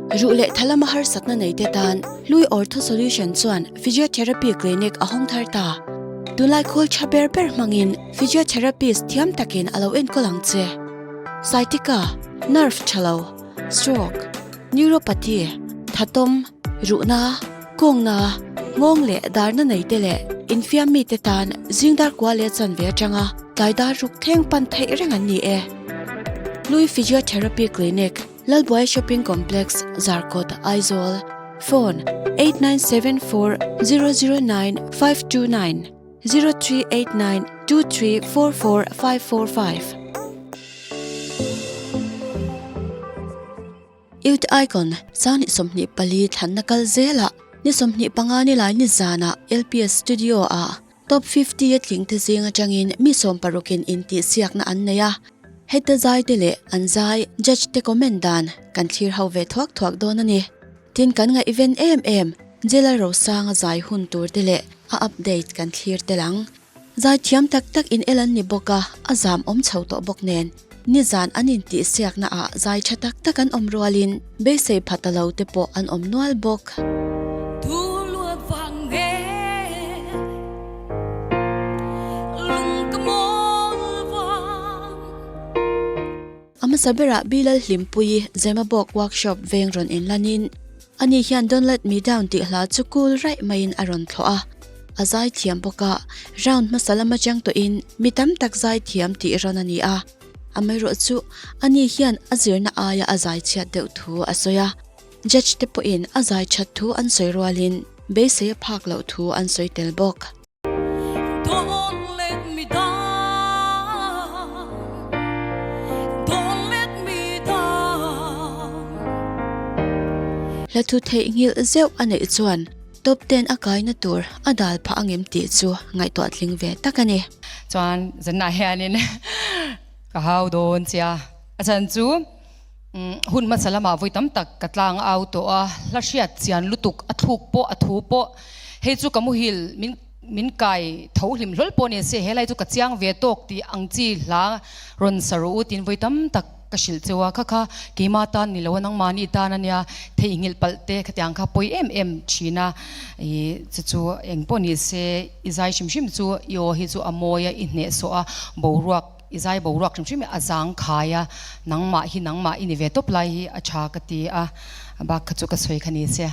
Ruh leh tha lama harsatna nei te tan Hlui Ortho Solution chuan Physiotherapy Clinic a hawng thar ta. Tunlai khawl tha ber ber hmangin Physiotherapist thiam takin a lo enkawl ang che. Sciatica, Nerve tha lo, Stroke, Neuropathy, Thatawm, Ruhna, Kawngna, nghawng leh darna nei te leh infiam mite tan zing dar kua leh chanve atanga tlai dar ruk thleng pan theih reng an ni e. Hlui Physiotherapy Clinic, Lalbuai Shopping Complex, Zarkawt, Aizawl, Phone, 8974 009 529 0389 2344 545. Youth Icon sang ni 24 thlanna kal zelah ni 25 ni lai ni zanah LPS Studio ah Top 50 a tling te zing atangin mi sawmparukin intihsiakna an nei a, heta zai te leh an zai judge te comment dan kan thlir ho ve thuak thuak dawn a ni. Tin kan ngaihven em em Jela Rosanga zai hun tur te leh a update kan thlir tel ang. Zai thiam tak tak in el an ni bawk a, a zam awm chho tawh bawk nen nizan an intihsiakna ah zai tha tak tak an awm rualin beisei pha ta lo te pawh an awm nual bawk. A hmasa berah Bilal Hlimpuii Zemabawk Workshop veng rawn inlanin ani hian Don't Let Me Down tih hla chu cool raih maiin a rawn thlawh a. A zaithiam bawk a, round hmasa lama chang tawhin mi tam tak zaithiam tih rawn a ni a. Amaherawhchu ani hian a zirna aia a zaichhiat deuh thu a sawi a. Judge te pawhin a zai that thu an sawi rualin beisei a phak loh thu an sawi tel bawk. Hla thu theihnghilh zeuh a neih chuan top ten a kaina tur a dal phah angem tih chu ngaihtuah tling ve tak a ni. Chuan zanah hianin ka hau dawn che a, a chhan chu Hun hmasa lamah vawi tam tak ka tlang au tawh a, hla hriat chian lutuk a thluk pawh a thu pawh hei chu ka muhil min min kai tho hlim hlawl pawh ni se helai chu ka chiang ve tawk tih ang chi hla rawn sa rawh u tiin vawi tam tak ka hrilh cheu a, kha kha keima tan ni lo a nangmahni tan a nia theihnghilh palh te khatiang kha pawi em em thin a, ih chu chu eng pawh ni se i zai hrim hrim chu i aw hi chu a mawi a i hnehsawh a boruak I zai boruak hrim hrim hi a zang khai a, nangmah hi nangmah i ni ve tawp lai hi a tha ka ti a, bak kha chu ka sawi kha ni che.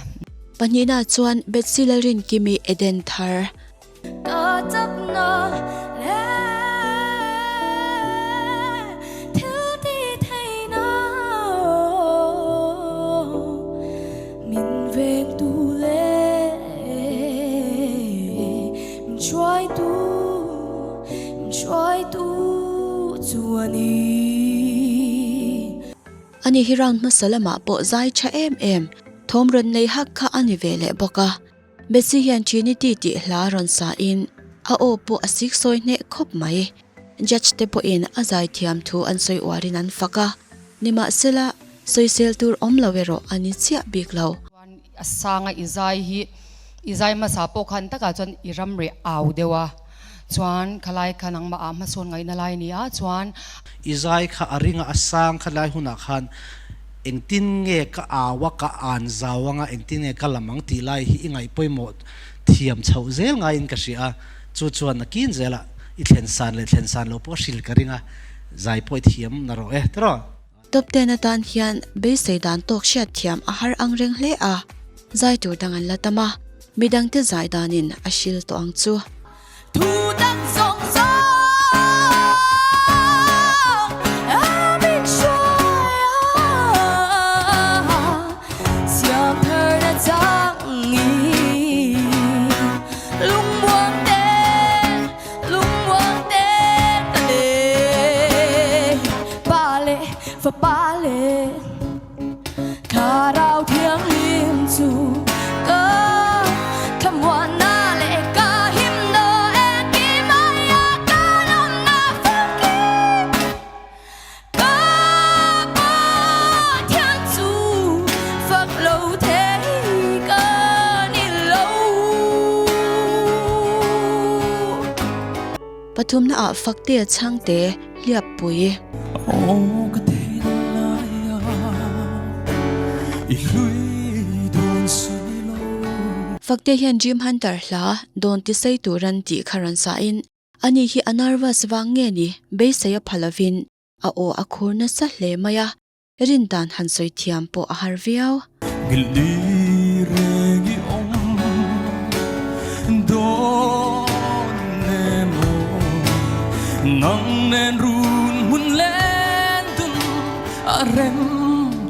Pahnihna chuan Betsy Lalrinkimi Eden thar. Ka chakna leh thil ti theihna min vengtu leh min hruaitu. Hruaitu chu a ni. Ani hi round hmasa lamah pawh zai tha em em, thawm rawn nei hak kha a ni ve leh bawk a. Betsy hian Trinity tih hla rawn sa in a aw pawh a sik sawi hneh khawp mai. Judge te pawhin a zai thiam thu an sawi uarin an fak a, nimahsela sawisel tur awm lo erawh a ni chiah bik lo. Chuan a sanga i zai hi i zai hmasa pawh khan takah chuan i ram reh au deuh a. Chuan khalai kha nangmah ah hmasawn ngaihna lai a ni a, chuan. I zai kha a ringa a sang kha lai hunah khan engtin nge ka au a, ka an zau anga engtin nge ka lam ang tih lai hi i ngaih pawimawh thiam chhoh zel ngaiin ka hria a, chu chuan a kin zelah i thlen san leh thlen san loh pawh a hril ka ring a, zai pawh i thiam na rawh e tiraw. Top ten atan hian beisei dan tawk hriat thiam a har ang reng hle a, zai tur dang an la tam a, midangte zai danin a hril tawh ang chu. Thu dang zawng zawng a min hruai a, siam thar na chang i lungmuang te. Pathumna ah Faktea chhangte hliappui. I hlui dawn si lo. Fakte hian Jim Hunter hla dawn ti sei turan tih kha rawn sahin ani hi a nervous vang nge ni beisei a pha lovin a aw a khur nasa hle mai a, rin dan han sawi thiam pawh a har viau. Ngilh reng i awm dawn emaw nang nen run hmun len dun a rem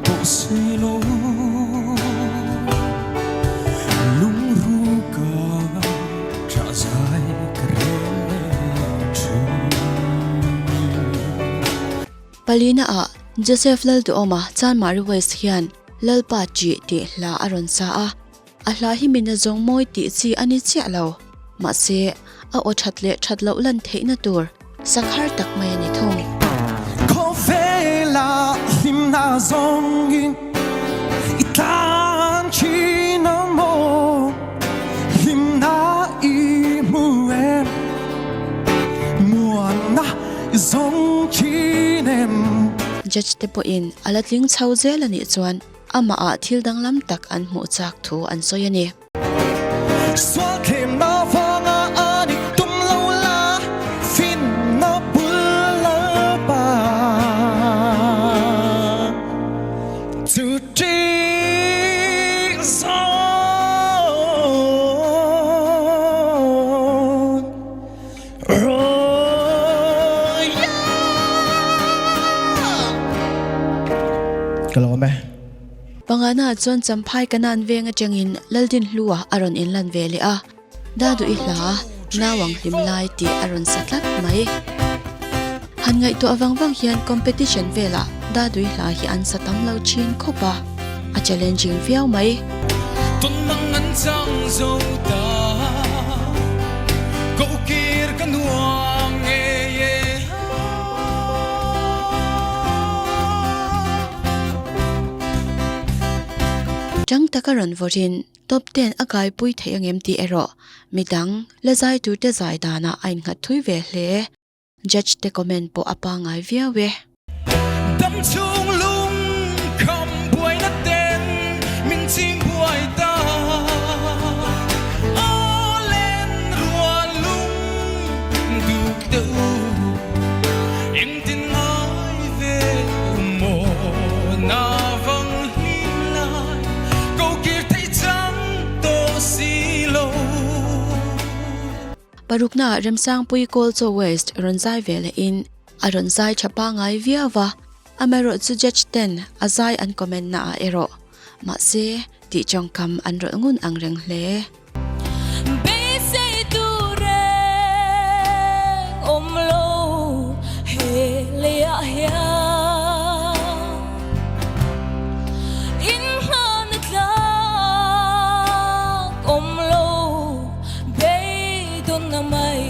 tawh si lo. Lungru ka tha zai ka rel leh thin. Palina ah Joseph Lalduhawma Chanmari West hian Lalpa Ṭih tih hla a rawn sa a, a hla hi mina zawng mawi tih chi a ni chiah lo. Mahse, a aw ṭhat leh ṭhat loh lan theihna tur sakhar tak mai a ni thung. Khawvela hlimna zawngin i tlan thin a maw? Hlimna i hmu em? Muanna i zawng thin em? Judge te pawhin a la tling chho zel a nih chuan amahah thil danglam tak an hmuh chak thu an sawi a ni. Sual thlemna vanga a nih tum lo la, finna bul lalpa chu ṭih zawn rawh ya. Ka lawm e. Pangana chuan Champhai Kanan veng atangin Laldinhlua a rawn inlan ve leh a, Daduhi hla Nauang hlim lai tih a rawn sa tlat mai. Han ngaihtuah vang vang hian competition velah Daduhi hla hi an sa tam lo thin khawp a, a challenging viau mai. Tunmang an chang zo ta, Kohkir ka nuam ngei e. Chang taka rawn vawrin top ten a kaipui theih angem tih erawh midang la zai turte zai danah a innghat thui ve hle. Judge te comment pawh a pangngai viau e. Dam chhung lung kham buaina ten min ching buai ta. Aw len rual lung duk deuh Engtin ngai ve maw na vang hlim lai ko kir thei chang tawh si lo. Parukna ah Remsangpui Kawlchaw West rawn zai ve leh in a rawn zai tha pangai viau va, amaherawh chu judge ten a zai an comment na ah erawh mahse tih tawngkam an rawlh ngun ang reng hle. Beisei tu reng awm lo he leiah hian inhlan a tlak awm lo beidawn a mai.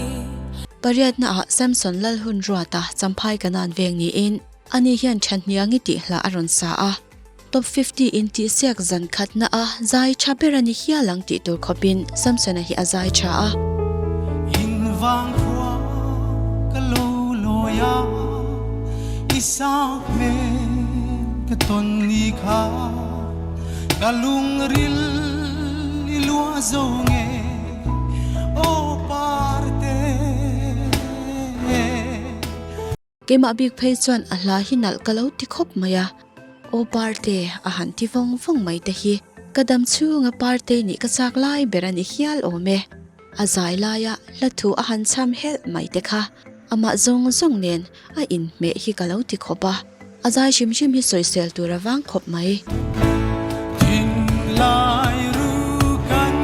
Pariatna ah Samson Lalhunruata Champhai Kanan veng niin ani hian Thahniangi tih hla a rawn sa a. Top 50 in tihsiak zan khatna a zai tha ber a ni hial ang tih tur khawpin Samsona hi a zai tha a. In vang khua ka lo lawi a, i sak hmel ka tawn ni kha, ka lungril i luah zo nge aw parte. Keimah bik phei chuan a hla hi nalh ka lo ti khawp mai a, aw parte a han ti vawng vawng mai te hi ka dam chhunga parte nih ka chak lai ber a ni hial awm e. A zai laia hla thu a han cham helh mai te kha amah zawng zawng nen a inhmeh hi ka lo ti khawp a, a zai hrim hrim hi sawisel tur a vang khawp mai. Thinlai ru kan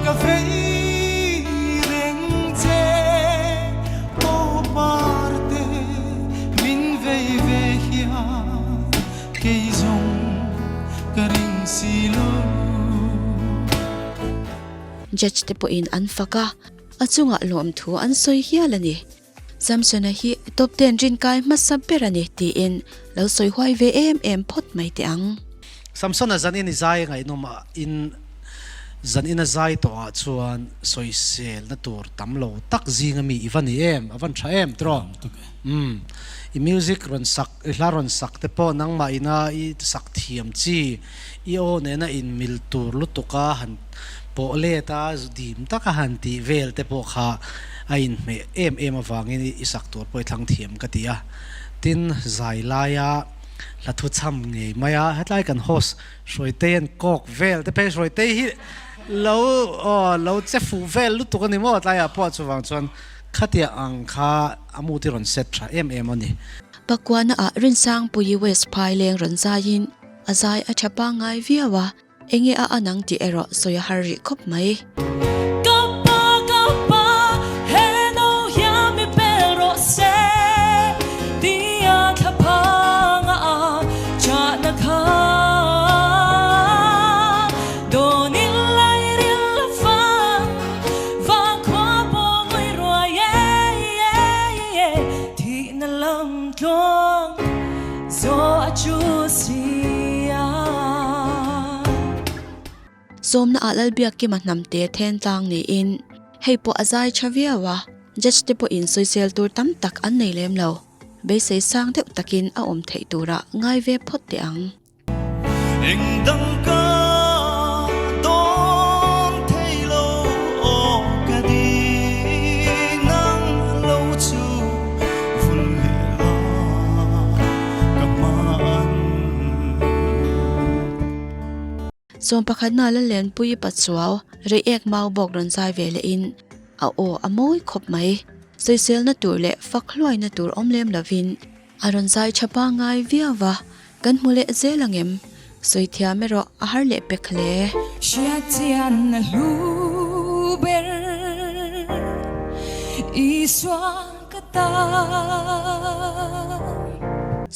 ka vei reng che aw parte min vei ve hian kei zawng ka ring si lo. Judge te pawhin an fak a, a chungah lawmthu an sawi hial a ni. Samsona hi top ten rinkai hmasa ber a ni tiin lo sawi huai ve em em phawt mai teh ang. Samsona zan in i zai ngaihnawm a in zan in a zai tawh ah chuan sawisel na tur tam lo tak zing a mi i va ni em a van tha em tiraw? Umm i music rawn sak i hla rawn sak te pawh nangmah ina i sak thiam chi i aw nena inmil tur lutuk a han pawh let a dim taka han tih vel te pawh kha a inhmeh em em avangin i sak tur pawh i thlang thiam ka ti a. Tin zai laia hla thu chham ngei mai a hetlai kan host Hruaitei an kawk vel te phei Hruaitei hi lo aw lo che fuh vel lutuk a ni maw tlaiah pawh chuvang chuan Khatia ang kha a mut i rawn set tha em em a ni. Pakuana ah Rinsangpuii West phai leng rawn zaiin a zai a tha pangngai viau a, enge a an ang tih erawh sawi a har rih khawp mai. Ka pa ka pa he no hian mi pel rawh se tia thla phanga a chahna kha dawn in lai ril a fan. Vangkhua pawh ngawi ruai e, thihna lam tluang zawh a chu si a. Sawmna ah Lalbiakkima hnamte then tlang niin hei pawh a zai tha viau a, judge te pawhin sawisel tur tam tak an nei lem lo, beisei sang deuh takin a awm theih turah ngai ve phawt teh ang. Eng dang ka dawn thei lo aw ka di nang lo chu vul leh la ka hman. Sawm pakhatna la lenpui Pachuau Reiek mau bawk rawn zai ve lehin a aw a mawi khawp mai. Sawiselna tur leh fak hluaina tur awm lem lovin A rawn zai tha pangngai viau va, kan hmu leh zel ang em? Sawi thiam erawh a har leh pek hle. Hriatchian a hlu ber Isua ka ta.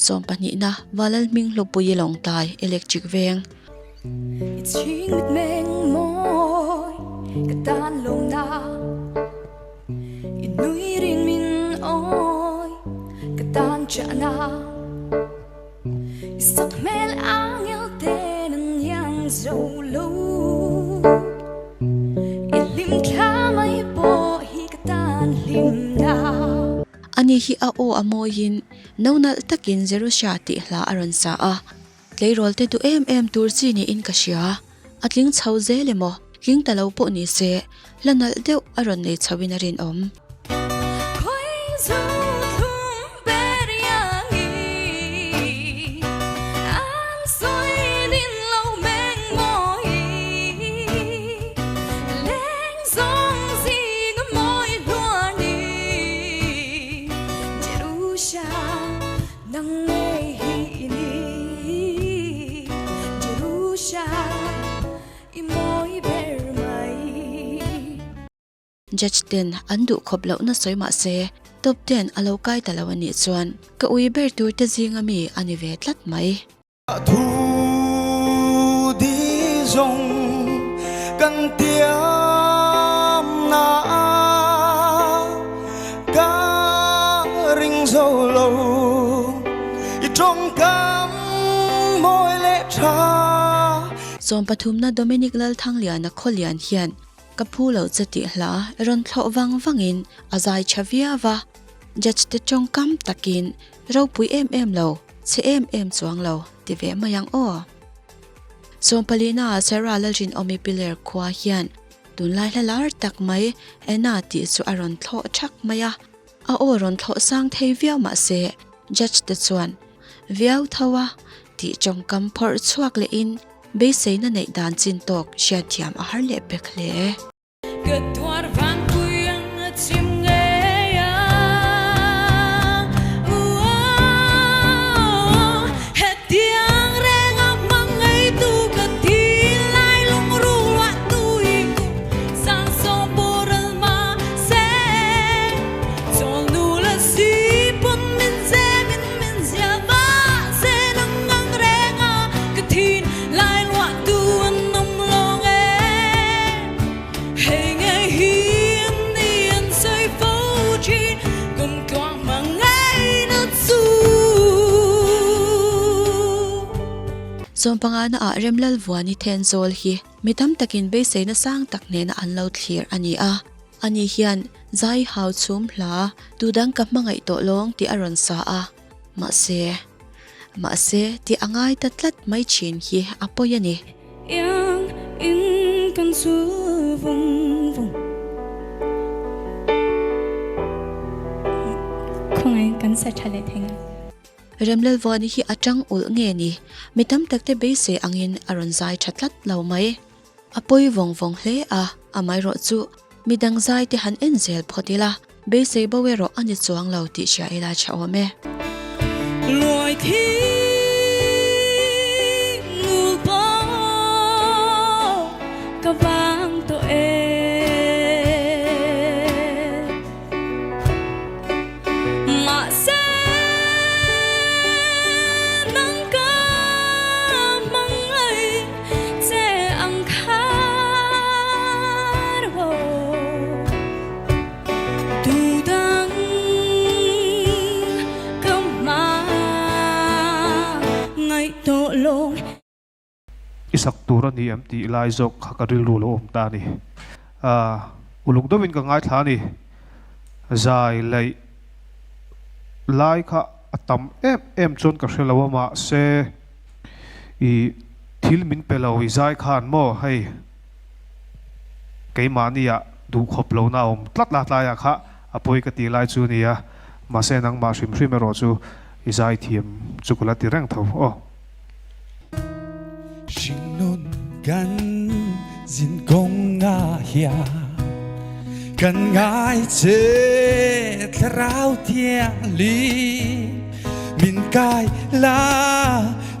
Sawm pahnihna Valal hming hlawpui Lawngtlai Electric Veng. I chhing mit meng mawi ka tan lo na. I nui rin min awi ka tan chahna I sak hmel angel ten an iang zo lo I hlim thla mai pawh hi ka tan hlimna. Ani hi a aw a mawiin no nalh takin Jerusha tih hla a rawn sa a. Tleirawl te duh em em tur chi niin ka hria. A tling chho zel emaw, tling ta lo pawh ni se, hla nalh deuh a rawn nei chho in a rinawm. Nang ngei hi i ni Jerusha i mawi ber mai. Judge ten an duh khawp loh na sawi mah se top ten a lo kai ta lo a nih chuan ka ui ber tur te zinga mi a ni ve tlat mai. Thu di zawng kan tiam na ka ring zo lo i tawngkam mawi leh tha. Sawm pathumna Dominic Lalthangliana Khawlian hian ka phu lo che tih hla rawn thlawh vang vangin a zai tha viau a, judge te tawngkam takin ropui em em lo, chhe em em chuang lo ti ve mai ang aw. Sawm palina Sarah Lalrinawmi Piler khua hian Tunlai hla lar tak mai Anna tih chu a rawn thlawh thak mai a, a aw rawn thlawh sang thei viau mah se judge te chuan viau tho a tih tawngkam phawrh chhuak lehin beiseina neih dan chin tawk hriatthiam a har leh pek hle. Ka tuar vanpui ang a chim ngei ang Uaw hetiang reng a hmang ngei tu ka thi lai lungruh ah tu i kum sang sawm boral ma se chawl nu la si pawn min zem in min zia ma se nang ngang reng a ka thin lai luah tu an awm lo nge hei ngei hi an ni an sawi fo thin kum tluang hmang ngei na chu. Sawm pangana ah Remlalvuani Thenzawl hi mi tam takin beiseina sang tak hnena an lo thlir a ni a. Ani hian zai hau chhum hla tudang ka hmangaih tawh lawng tih a rawn sa a, mahse, mahse tih a ngai ta tlat mai thin hi a pawi a ni. Iang in kan chul vung vung. Khawngaih kan sa tha leh thei ngai. Remlalvuani hi a tang ulh nge ni? Mi tam tak te beisei angin a rawn zai tha tlat lo mai. A pawi vawng vawng hle a, amaherawh chu midang zai te han en zel phawt ila, beisei bo erawh a ni chuang lo tih hria ila tha awm e. Luai thi ngul pawh ka vang tawh e. Mahse nang ka hmangaih che ang khan ho tu dang ka hmangaih tawh lo. I sak tur a ni em tih lai zawk kha ka rilru lo awm ta a ni. Uluk deuhin ka ngaithla a ni. Zai laih lai kha a tam em em chuan ka hre lo a mahse i thil min pe lo i zai khan maw hei keimahniah duhkhawp lohna a awm tlat la tlaiah kha a pawi ka tih lai chu a ni a mahse nangmah hrim hrim erawh chu i zai thiam chu ka la ti reng tho aw. Hringnun kan zin kawng ah hian kan ngai che thlarau thianghlim min kai la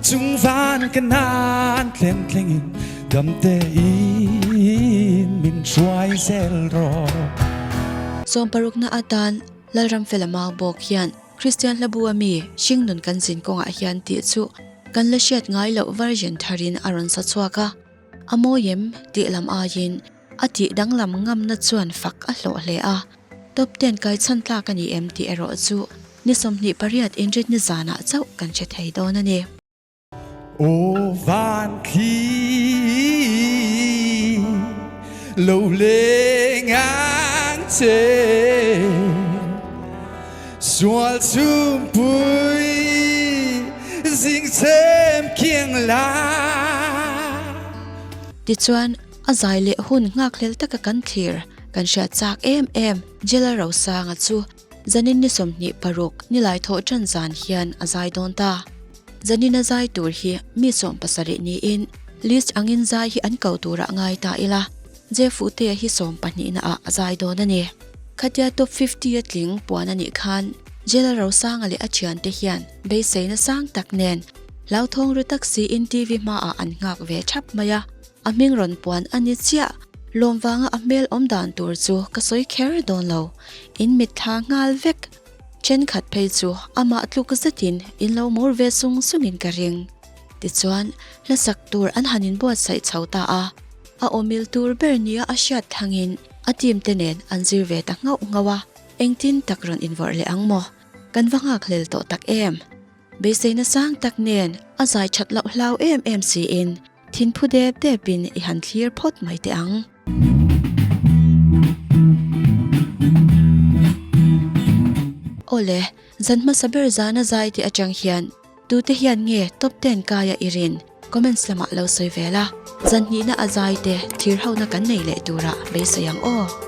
chung van ka nan thleng thlengin dam tein min hruai zel rawh. Sawmparukna atan Lalramfela Mau bawk hian Kristian hlabu a mi hringnun kan zin kawngah hian tih chu kan la hriat ngai loh version tharin a rawn sa chhuak a, a mawi em tih lam aiin a tih danglam ngamna chuan fak a hlawh hle a, top ten kai chhan tlak a ni em tih erawh chu ni 28 inrinni zanah chauh kan hre thei dawn a ni. Aw van thli lo leng ang che Sual chhumpui zing chhem kiang la. Tichuan, a zai leh hun nghakhlel taka kan thlir, kan hriat chak em em Jela Rosanga chu Zanin ni 26 nilai thawh tan zan hian a zai dawn ta. Zanin a zai tur hi mi 70 niin list angin zai hi an ko turah ngai ta ila, Jefutea hi 12 na ah a zai dawn a ni. Khatia top 50 a tling puan a nih khan Jela Rosanga leh a thiante hian beiseina sang tak nen hlauthawng ru tak siin TV hmaah an nghak ve thap mai a. A hming rawn puan a ni chiah. Lawm vanga a hmel awm dan tur chu ka sawi kher dawn lo. In mitthla nghal vek. Thenkhat phei chu amah tluk zetin in lo mur ve sung sungin ka ring. Tichuan, hlasak tur an han inbuatsaih chho ta a. A awmil tur ber nia a hriat thangin a team te nen an zir ve ta nghauh nghauh a. Engtin tak rawn invawrh leh ang maw? Kan va nghakhlel tawh tak em? Beiseina sang tak nen a zai that loh hlau em em siin Thinphu dep depin i han thlir phawt mai teh ang. Awle, zan hmasa ber zana zai tih atang hian tute hian nge top ten kaia i rin? Comments lamah lo sawi ve la, zan hnihna a zai te thlir hona kan nei leh turah beisei ang aw.